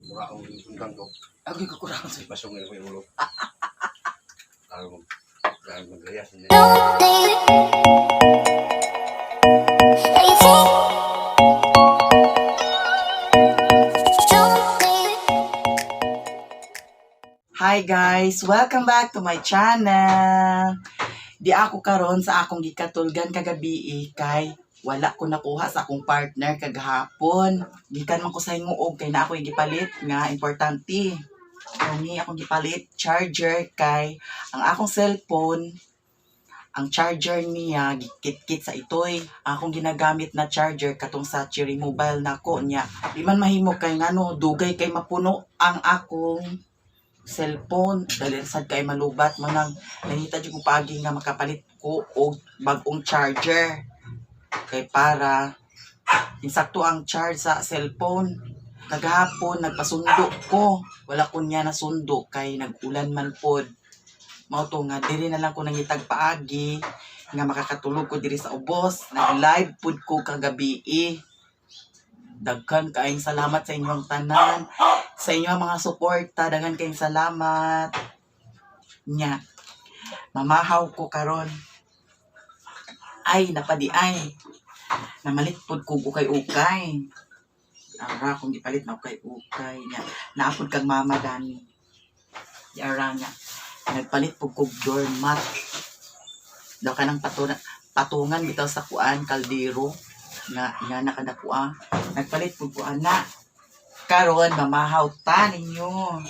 Mura akong sundan ko. Agoy ko kurang sa Basong nila ko yung ulo. Lalo mag lalo maglayas. Hi guys! Welcome back to my channel! Di ako karon sa akong gikatulgan kagabi eh, kay wala ko nakuha sa akong partner kagahapon. Gikan man ko sa hinguog kay na ako gipalit nga importante. Kani akong gipalit charger kay ang akong cellphone, ang charger niya gikit-kit sa itoy. Akong ginagamit na charger katong sa Cherry Mobile nako niya. Di man mahimo kay ngano dugay kay mapuno ang akong cellphone, dali sad kay malubat mo nang nangita jud ko paagi nga makapalit ko og bag-ong charger kay para insakto ang charge sa cellphone. Kagahapon nagpasundo ko, wala ko niya nasundo kay nag-ulan man pod. Mao to nga diri na lang ko nangitag paagi nga makakatulog ko diri sa ubos. Nag-live pod ko kagabi eh. Daghan kaayong salamat sa inyong tanan, sa inyong mga suporta, daghan kayong salamat. Nya. Mamahaw ko karon. Ay, napadi ay. Namalit pod ko og ukay-ukay. Ara kung gipalit na ukay-ukay nya. Naapod kag mama dani. Ara nga. Nagpalit pod kog doormat. Daw kanang patungan, patungan bitaw sa kuan kaldero nga nga nakadakua. Nagpalit pod ko ana. Karon mamahaw ta ninyo.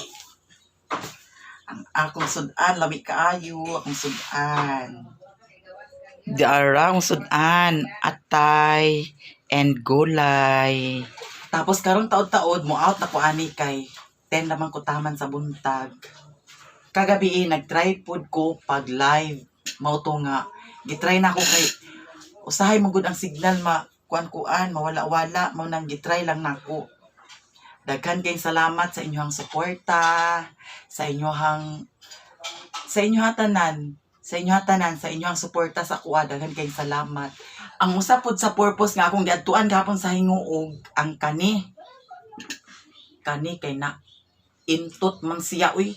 Ang akong sudan lami kaayo akong sudan. Diara akong sudan atay and gulay. Tapos karon taod-taod mo out na ko ani kay 10 naman ko taman sa buntag. Kagabi eh, nag-try pod ko pag live. Mao to nga gitry na ko kay usahay man gud ang signal ma kuan-kuan mawala-wala, mao nang gitry lang nako. Daghan kayong salamat sa inyong suporta, sa inyong tanan, sa inyong tanan, sa inyong suporta sa kuha, daghan kayong salamat. Ang usa pod sa purpose nga akong giadtuan gahapon sa Hinguog ang kani. Kani kay na intot man siya uy,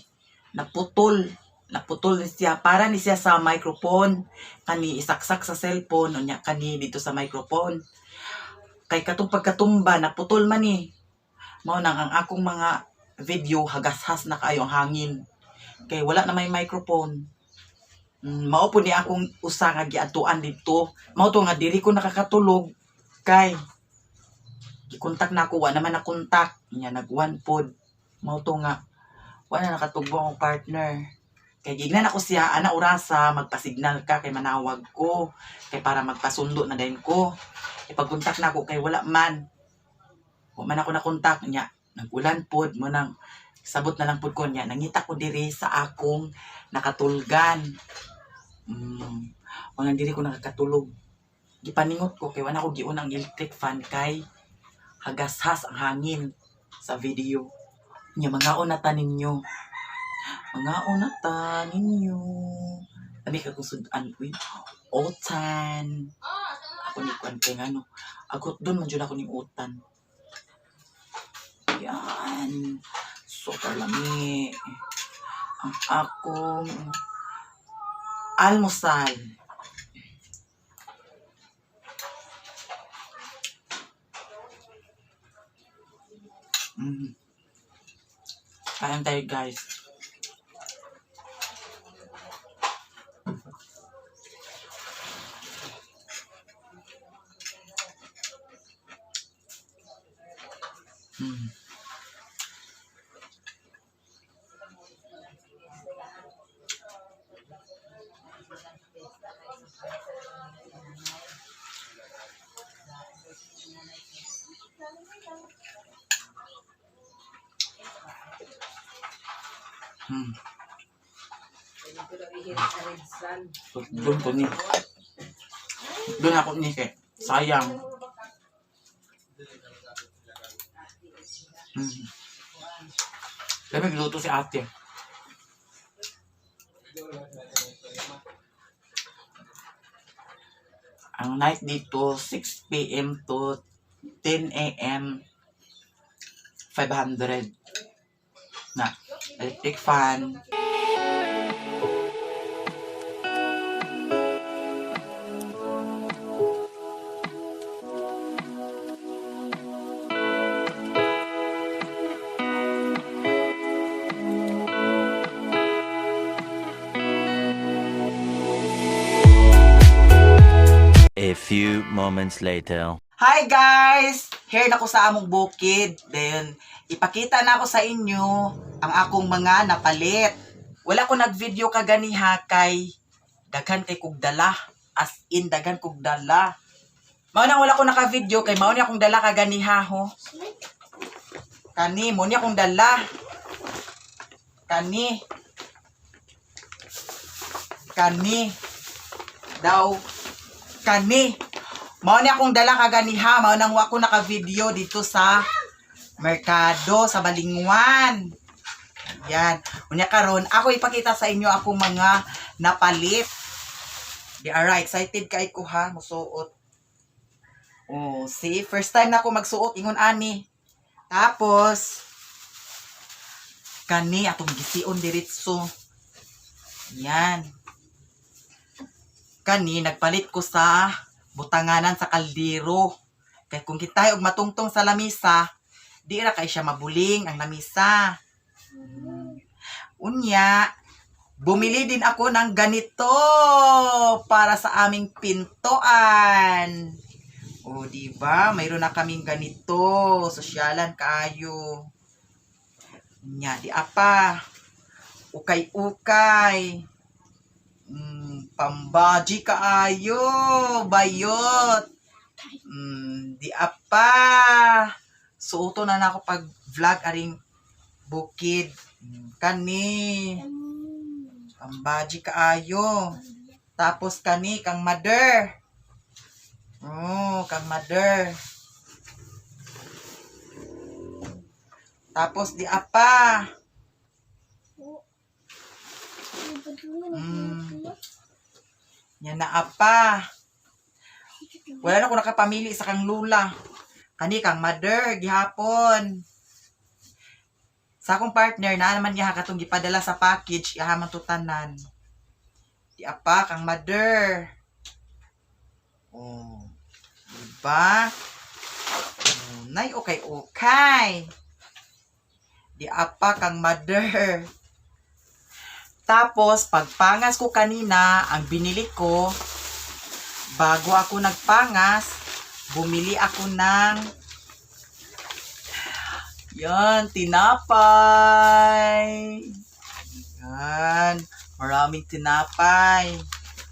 naputol. Naputol ni siya para ni siya sa microphone, kani isaksak sa cellphone unya kani dito sa microphone. Kay katong pagkatumba naputol man ni. Mao nang ang akong mga video hagashas na kaayo ang hangin kay wala na may microphone. Mao po ni akong usa nga giadtuan didto. Mao to nga diri ko nakakatulog kay gikontak na ako, wa naman na kontak niya, nag-one pod. Mao to nga wa na nakatugbo akong partner kay gignan ako siya ana orasa magpasignal ka kay manawag ko kay para magpasundo na dayon ko. Ipag-kontak na ako kay wala man, wa man ako nakontak niya. Nag-ulan pod mo nang sabot na lang pod ko niya. Nangita ko diri sa akong nakatulgan. Wala diri ko nakakatulog. Gipaningot ko kay wala ko giuna ang electric fan kay hagashas ang hangin sa video nya. Mangaon na ta ninyo, mangaon na ta ninyo. Abi ka kung sudan uy, utan ako ni kuan kay ngano agot doon man jud ako ning utan. Yan. Super lami. Ang akong almusal. Kain tayo, guys. Doon ko ni. Doon ako ni kay. Sayang. Lamig luto si ate. Ang night dito, 6 p.m. to 10 a.m. 500. Na electric fan. A few moments later. Hi guys! Here na ko sa among bukid. Then, ipakita na ako sa inyo ang akong mga napalit. Wala ko nag-video kaganiha kay daghan kay kog dala. As in, daghan kog dala. Mao nang wala ko naka-video kay mao ni akong dala kaganiha ho. Kani, mo ni akong dala. Kani. Kani. Daw. Kani. Mao ni akong dala kaganiha, mao nang wa ko naka-video dito sa merkado sa Balingwan. Yan. Unya karon, ako ipakita sa inyo akong mga napalit. Di alright, excited kay ko ha, musuot. Oh, see, first time na ako magsuot ingon ani. Tapos kani atong gision diretso. Yan. Kani nagpalit ko sa butanganan sa kaldero. Kay kung kitay og matungtong sa lamisa, di ra kay siya mabuling ang lamisa. Unya, bumili din ako ng ganito para sa aming pintuan. O, di ba? Mayroon na kaming ganito. Sosyalan kaayo. Unya, di apa. Ukay-ukay. Pambaji kaayo, bayot. Di apa. Suoto na na ako pag vlog aring bukid. Kani. Pambaji kaayo. Tapos kani kang mother. Oh, kang mother. Tapos di apa. Yan na apa. Wala na ko nakapamili sa kang lula. Kani kang mother gihapon. Sa akong partner na naman niya katong gipadala sa package iha man to tanan. Di apa kang mother. Oh. Diba? Oh, nay okay okay. Di apa kang mother. Tapos, pagpangas ko kanina, ang binili ko, bago ako nagpangas, bumili ako ng yan, tinapay. Yan, maraming tinapay.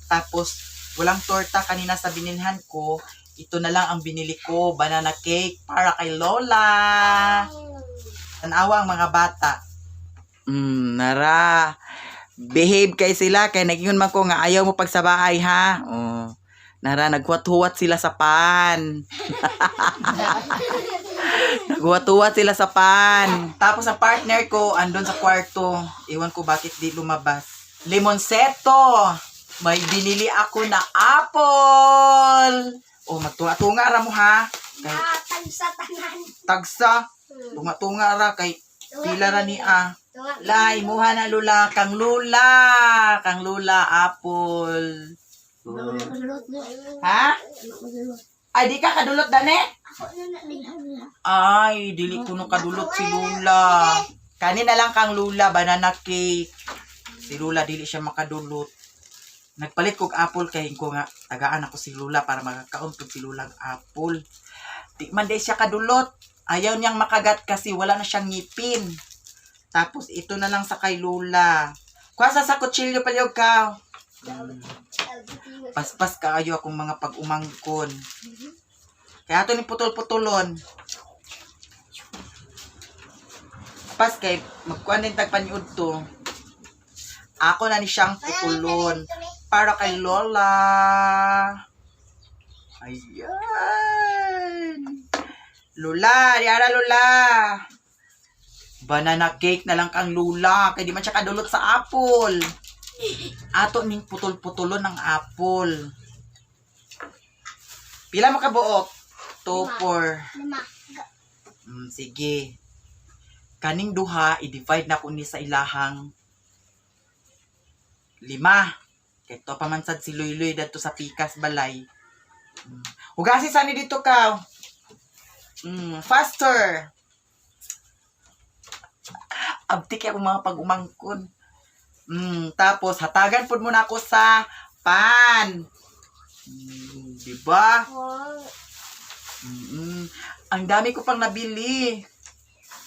Tapos, walang torta kanina sa binilhan ko. Ito na lang ang binili ko, banana cake para kay Lola. Tanawa ang mga bata. Nara. Behave kay sila kay nagyun man ko nga ayaw mo pagsabaay ha. Oh. Nara naghuwat-huwat sila sa pan. Naghuwat-huwat sila sa pan. Tapos ang partner ko andon sa kwarto. Iwan ko bakit di lumabas. Limonseto. May binili ako na apple. Oh, magtunga-tunga ra mo ha. Kay Tagsa tanan. tagsa. Tunga-tunga ra kay pila ra ni ah. Lay, muha na lula, kang lula, kang lula, apple. Ha? Ay, di ka kadulot, dane? Ay, dili ko no kadulot si Lula. Kanina lang kang Lula, banana cake. Si Lula, dili siya makadulot. Nagpalit kog apple kay ko nga, tagaan ako si Lula para makakaon kog si Lula og apple. Di man di siya kadulot. Ayaw niyang makagat kasi wala na siyang ngipin. Tapos ito na lang sa kay Lula. Kuha sa kutsilyo palyog ka. Paspas kaayo akong mga pag-umangkon. Kaya ito ni putol-putulon. Pas kay magkuan din tagpaniud to. Ako na ni siyang putulon para kay Lola. Ayan. Lola, di ara Lola. Banana cake na lang kang Lola. Kay di man siya kadulot sa apple. Ato ning putol-putulon ng apple. Pila mo kabuok? 2, Lima. 4. Lima. Sige. Kaning duha, i-divide na ko ni sa ilahang lima. Kay to pa man sad si Luyloy dadto sa pikas balay. Hugasi sani dito ka. Faster. Abtik kay akong mga pag-umangkon. Tapos hatagan pud muna ako sa pan. Di ba? Wow. Ang dami ko pang nabili.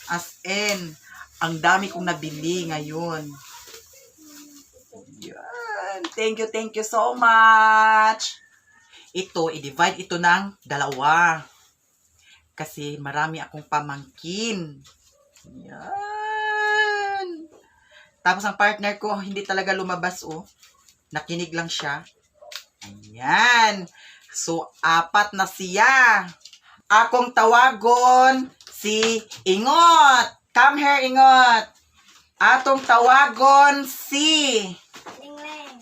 As in, ang dami kong nabili ngayon. Yan. Thank you so much. Ito, i-divide ito ng dalawa. Kasi marami akong pamangkin. Yan. Tapos ang partner ko, hindi talaga lumabas, oh. Nakinig lang siya. Ayan. So, apat na siya. Akong tawagon si Ingot. Come here, Ingot. Atong tawagon si Ling-ling.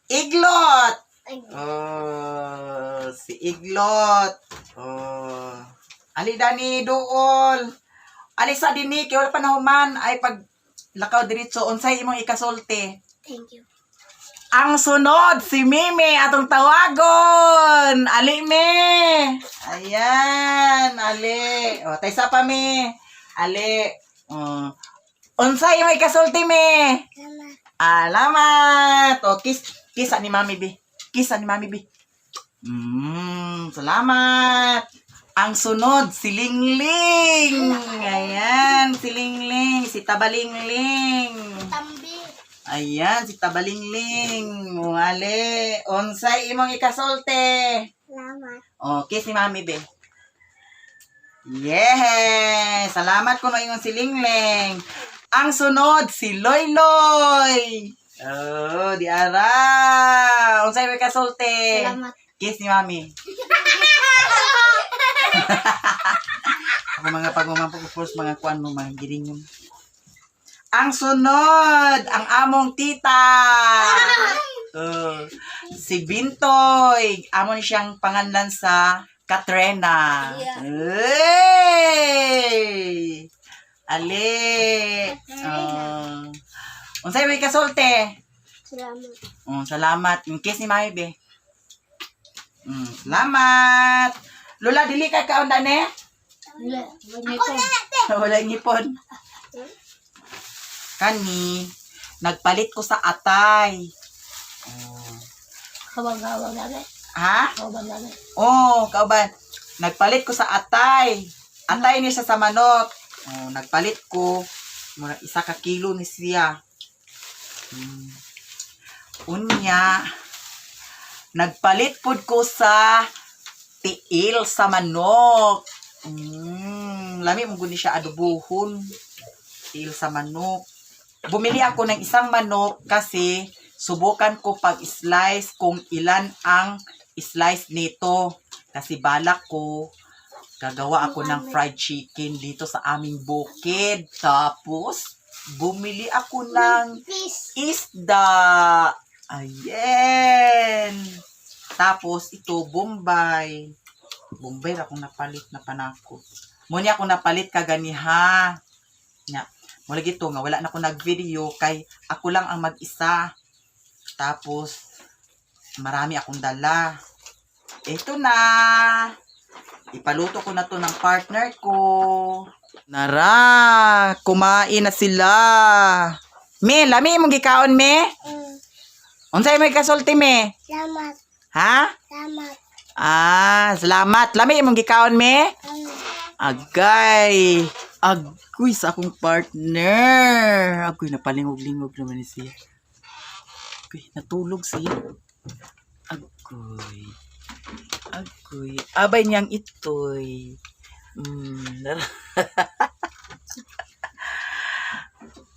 Iglot. Ay, Oh, si Iglot. Oh. Ali dani duol. Ali sa dinhi kay wala pa nahuman ay pag lakaw diretso unsay imong ikasulti. Thank you. Ang sunod, si Mimi, atong tawagon. Ali, Me. Ayan, Ali. O, taysa pa, Me. Ali. O. Unsay may kasulti, Me? Salamat. Alamat. O, kiss. Kiss ni Mami, B. Kiss ni Mami, B. Salamat. Ang sunod, si Lingling. Ayan, si Lingling. Si Tabalingling. Tambi. Ayan, si Tabalingling. Wale, unsay imong ikasulti. Salamat. O, kiss ni Mami, be. Yeah! Salamat kuno ingon si Lingling. Ang sunod, si Loyloy. Oh, di ara. Unsay imong ikasulti? Salamat. Kiss ni Mami. Ako mga pagmamampo ko first, mga kuan mo, mga giringon. Ang sunod, ang among tita. Oh, si Bintoy. Amo ni siyang panganlan sa Katrena. Yeah. Hey! Ali. Katrena. Oh. Unsay may kasulti? Salamat. Oh, salamat. Yung kiss ni Mami, be. Salamat. Lola, dili ka kaon ne? Wala. Ako na ate. Wala ngipon. Kani, nagpalit ko sa atay. Oh. Kawag-kawag namin. Ha? Kawag namin. Oh, kauban. Nagpalit ko sa atay. Atay ni siya sa manok. Oh, nagpalit ko. Mura 1 ka kilo ni siya. Unya, nagpalit pud ko sa tiil sa manok. Lami mo guni siya adobohon. Tiil sa manok. Bumili ako ng isang manok kasi subukan ko pag-slice kung ilan ang slice nito. Kasi balak ko, gagawa ako ng fried chicken dito sa aming bukid. Tapos, bumili ako ng Fish. isda. Ayan. Tapos, ito, Bombay. Bombay ra akong napalit na panako. Muna ako napalit kaganiha. Nga, mula gito nga, wala na ako nag-video kay ako lang ang mag-isa. Tapos, marami akong dala. Ito na. Ipaluto ko na to ng partner ko. Nara, kumain na sila. Me, lami imong gikaon, me? Unsay may kasulti, me? Salamat. Ha? Salamat. Ah, salamat. Lami imong gikaon, me? Agay. Agoy sa akong partner. Agoy, napalingog-lingog naman ni siya. Agoy, natulog siya. Agoy. Agoy. Abay niyang itoy.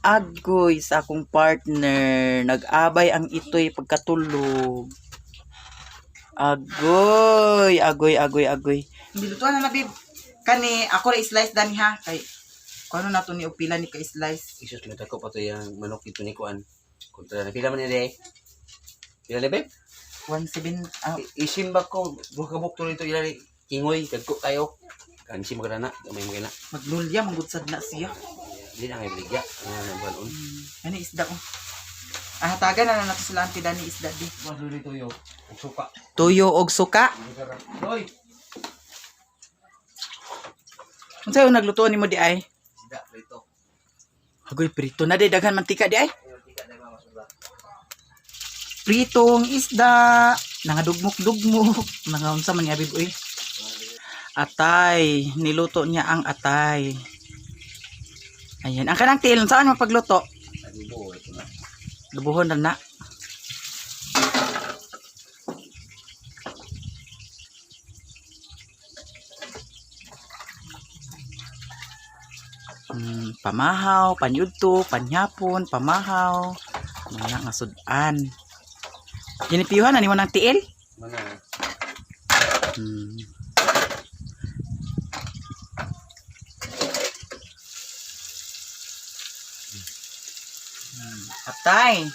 Agoy sa akong partner. Nag-abay ang itoy pagkatulog. Agoy, agoy, agoy, agoy. Nilutuan na na, babe. Kani, ako ra slice dani ha. Kay, kuno na to ni upila ni ka slice. Isus, may ko pa to yung manok dito ni Kuan. Kontra na. Pila man ni Pila ni babe? 17, ah, Isimba ko, buka buk to nito ila ni Kingoy, kagko kayo. Kansi mo na, gamay mo na. Magnolia mangudsad na siya. Di na ngay baligya. Ano na buwan. Ano isda ko? Ah, hatagan na na nato sila Auntie Dani isda di. Masuli tuyo. Ug suka. Tuyo og suka. Hoy. Unsa yung nagluto nimo di ay? Isda prito. Agoy prito na di daghan mantika di ay. Pritong isda, nangadugmok-dugmok, mga unsa man ni Abib uy. Atay, niluto niya ang atay. Ayan, ang kanang tiil, saan mo pagluto? Adubo ito na. Lubuhon na na. Pamahaw, panyudto, panyapon, pamahaw. Mga nga sudan. Ginipiyuhan na nimo ng tiil? Mana. Atay.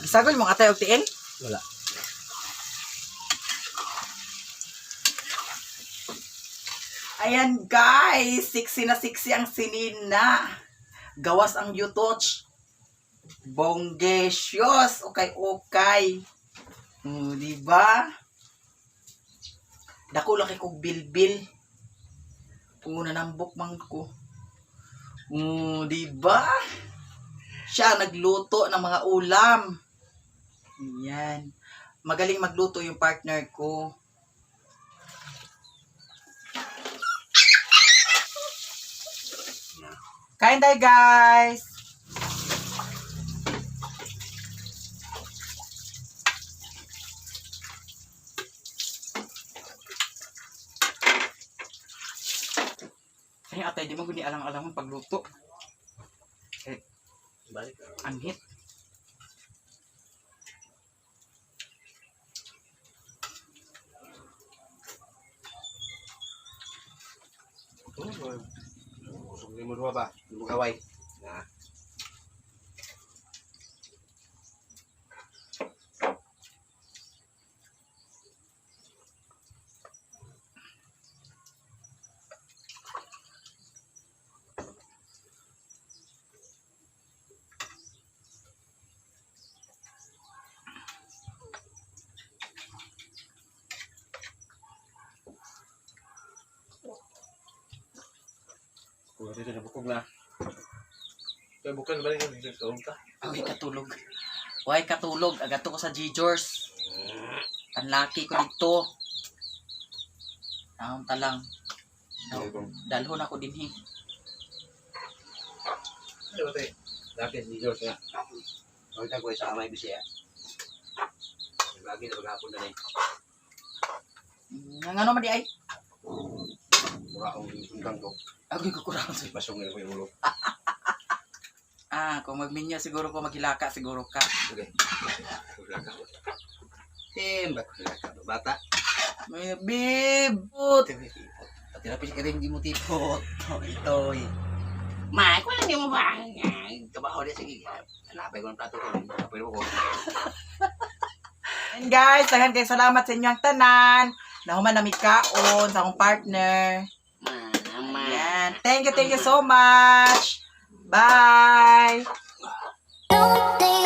Gisagol mong atay og tiil? Wala. Ayan guys, sexy na sexy ang sinina. Gawas ang yutoch. Bonggesyos. Okay, okay. Di ba? Dako lang kay kog bilbil. Una nambok man ko. Di ba? Siya ang nagluto ng mga ulam. Ayan. Magaling magluto yung partner ko. Kain tayo, guys! Ay, atay, di mo guni alang-alang ang pagluto. Eh, Balik. anghit. Usog mo duha ba? Mo gaway. Na. Kung dito na bukog na. Kaya bukan balik yung sa ka. Uy, katulog. Uy, katulog. Agato ko sa G-Jors. Ang laki ko dito. Naon ta lang. Dalhon ako dinhi. Ano ba tayo? Laki si George nga. Pagkita ko sa amay bisaya. Lagi na maghapon na rin. Nga ano man di ay? Mura akong sundang ko. Agoy ko kurang. Basong na ko yung ulo. Ah, kung magminyo siguro ko maghilaka siguro ka. Okay. Hulaka. Tembak hulaka. Bata. May bib. Put. Pati na ka rin, di mo tipot. Ito eh. Ma, ko lang di mo ba? Kabaho niya, sige. Hanapay ko ng plato ko. Hanapay mo ko. And guys, daghan kay salamat sa inyong tanan. Nahuman na mi kaon sa akong partner. Mama. Ayan. Thank you so much. Bye. Don't